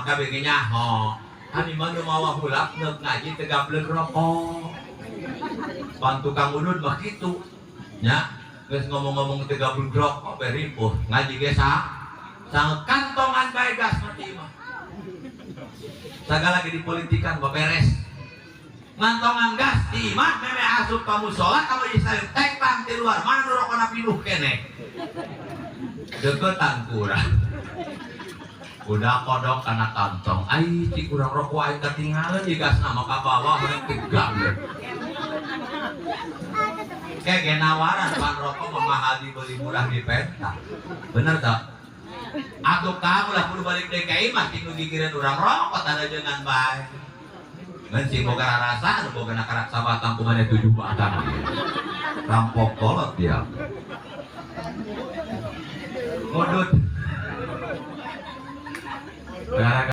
Kabeh ge nyaho. Ani mah nu mawa hulap neuk ngaji teu gablek rokok. Pan tukang udud mah kitu. Nya, geus ngomong-ngomong teu gablek rokok be ripuh. Ngaji ge sa sangat kantongan bae gas mati mah. Sagala ge dipolitikan beberes. Ngantongan gas di imah meme asup ka musola ka majelis taklim tengtang di luar mana nu rokona pinuh keneh. Deketan ku urang. Udah kodok kana kantong. Ai cik urang rokok aing katinggalan ieu gasna mah ka bawah urang tegang. Kayak ge nawaran pan rokok mah mahal dibeli murah dipenta. Bener tak? Atuh kamu lah kudu balik deui ka imah cing nu gigireun urang rokok tanda jangan bae. Ngan sing boga rarasa anu boga karak sabatang kumaha 7 batang. Rampok kolot dia. Ngudut. Gara